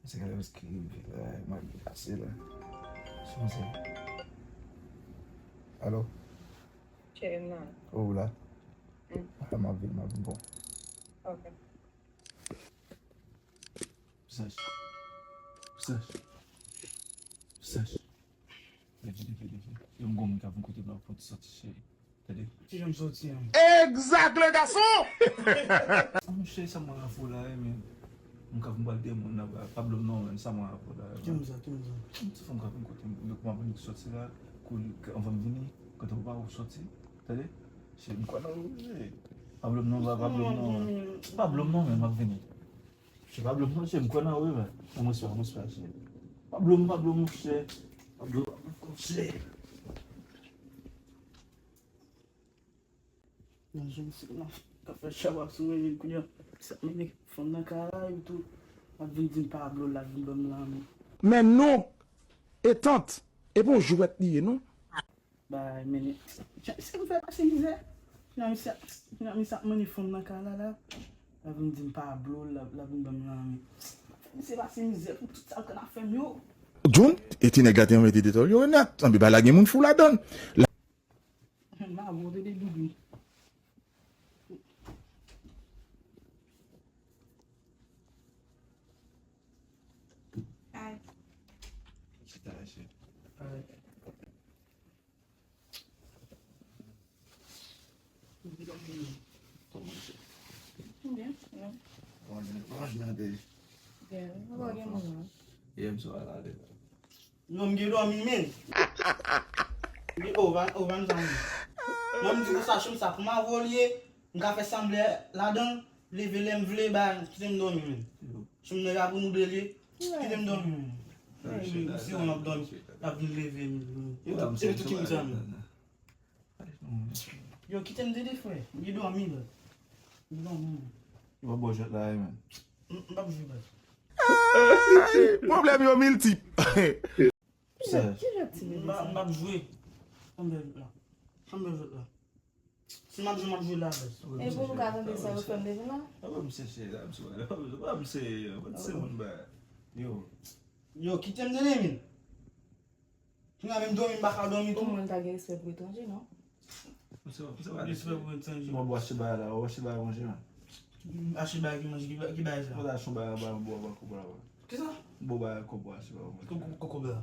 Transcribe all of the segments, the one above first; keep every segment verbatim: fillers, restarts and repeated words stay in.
Se gade ki rive la, mwen pase la. Sou se. Alo? Cheri m nan. Oh, ou la? Mm. Ah, m ap vin, m ap vin bon. Ok. Visaj. Visaj. Visaj. Vini, vini, vini. Yo, m gon moun k ap vin kote m la pou ti soti, cheri. Tande. Ki jan m soti an? Exact, le garçon! Monchè, sa mwen avè w la, men. M ka vin pral de moun la, pa, pa blo m non, men sa mwen avè w la. Ki moun sa, ki moun sa? Yon ti fanm k ap vin kote m, yo, m ap vin soti la, kou li, anvan m vini, kote ou pa ou soti, tande? Se m kwè nan ou, wi. Pa blo m non, pa, pa blo m non. Pa blo m non, men m ap vini. Se pa blo m non, se m kwè nan ou, wi, men. Mwen, mwen, mwen, mwen, se pa blo m, pa blo m, monchè. Pa blo m, pa blo m, monchè. Nan jwenn sik la, k ap fè chabak sou mwen, men kounye a, sa mennen fanm nan kay la, epi tou, ap vin di m pa blo l, l ap vin ban m lanmen. Men non, e tant, e pa yon jwèt li ye, non. Bay, men, se m fè pase mizè. Nan misye, nan misye ap mennen fanm nan kay la, la, l ap vin di m pa blo l, l ap, l ap vin ban m lanmen. Misye pase mizè pou tout sa l konn ap fè m yo. John, e ti nèg la te anmete detòl yo nèt, anbe bay la gen moun fou ladan l. M pa bon, te de doudou. Ay. Chita, chita. Ay. Kòman se? Byen, byen. Kòman, kòman jounen an te ye? Byen, ou pa gen moun nan. Yè m swa la, de. Non, m gen dòmi, men. M gen, oh, van, oh, van zanmi. Mwen, m di konsa, chanm sa pou m avè w li ye, m ka fè sanblè ladan l, leve lè m vle, ba, kite m dòmi, men. Yo. Chanm nan, ya pou nou de l ye, kite m dòmi, men. Yo, m si w ap dòmi, y ap vin leve m. Yo, tout, yo, tout ki moun sa, men. Yo, kite m dede, frè. M gen dòmi, la. M gen dòmi, men. Yo, bò jwèt la, men. M, m p ap jwe, baz. Pwoblèm yo miltip. Ki jwèt, ki jwèt ti bebe sa? M p ap jwe. Anmè jwèt la. Anmè jwèt la. Si m ap jwe, m ap jwe la, baz. E pou nou ka tande sa yo fè m deja la? Apa m chèche la, m sou la. Apa m se, apa m se moun ba. Yo. Yo, kite m tande, men. Kounya menm dòmi m pa ka dòmi tou. Yon moun ta gen respè pou etranje, non? Respè pou etranje. Mwen bò achte bagay la, ou achte bagay manje, man. Achte bagay ki manje, ki ba-, ki bagay sa? Mwen ta achte yon bagay ba, bò, ba, kòb la, ba. Kisa? Bò, bagay kòb, achte bagay manje. Kòb, kòb, kòb la.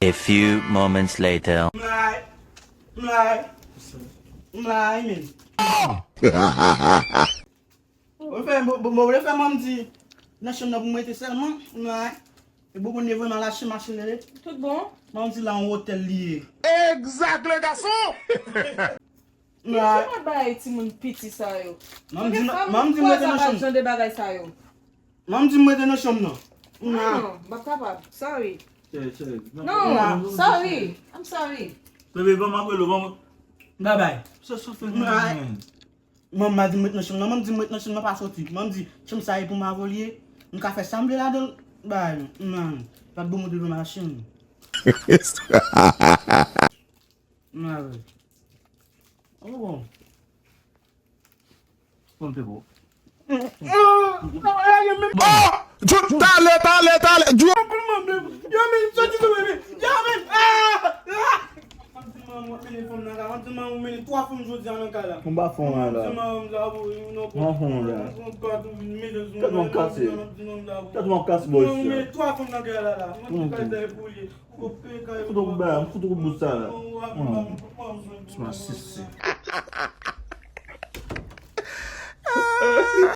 A few moments later. M la, m la, m la, men. Ou fè, bon, bon, bon, ou vle fè manm di nan chanm nan pou m rete sèlman, m la, e bon, bon, li vrèman lache machin li. Tout bon? Manm di la yon otèl li ye. Exact, le garçon! M la. Ki jan bagay timoun piti sa yo? Manm di, manm di m rete nan chanm. Jan de bagay sa yo. Manm di m rete nan chanm nan. M la. Non, non, m p ap kapab. Sorry. Non, sorry. I'm sorry. Bebe, ban m apre lo, ban m. Bye bye. Sa, sa fè m la. Manman di m ret nan chanm nan, manman di m ret nan chanm nan, pa soti. Manman di, chanm sa e pou m avè w li ye. M ka fè sa m vle ladan l. Bay, m, m, pa t bon mwen te dwe machin. M avè l. Oh, bon. Bon, te bon. Oh! John, talè, talè, talè, John. Yo, men, soti sou mwen, men. Yo, men. Ah! Ah! M ap di manman w ap mennen fanm nan kay la. M ap di manman w mennen twa fanm jodi a nan kay la. M pa fè w la. M ap di manman m sa pou ou, non, pou ou. M pa fè w la. Tèt mwen kase. Tèt mwen kase, bòs. Ou mennen twa fanm nan kay la, la. M ap di kay sa e pou ou li ye. Ou peye kay ou. Fout ou ba, fout ou bout sa la. Ti masisi.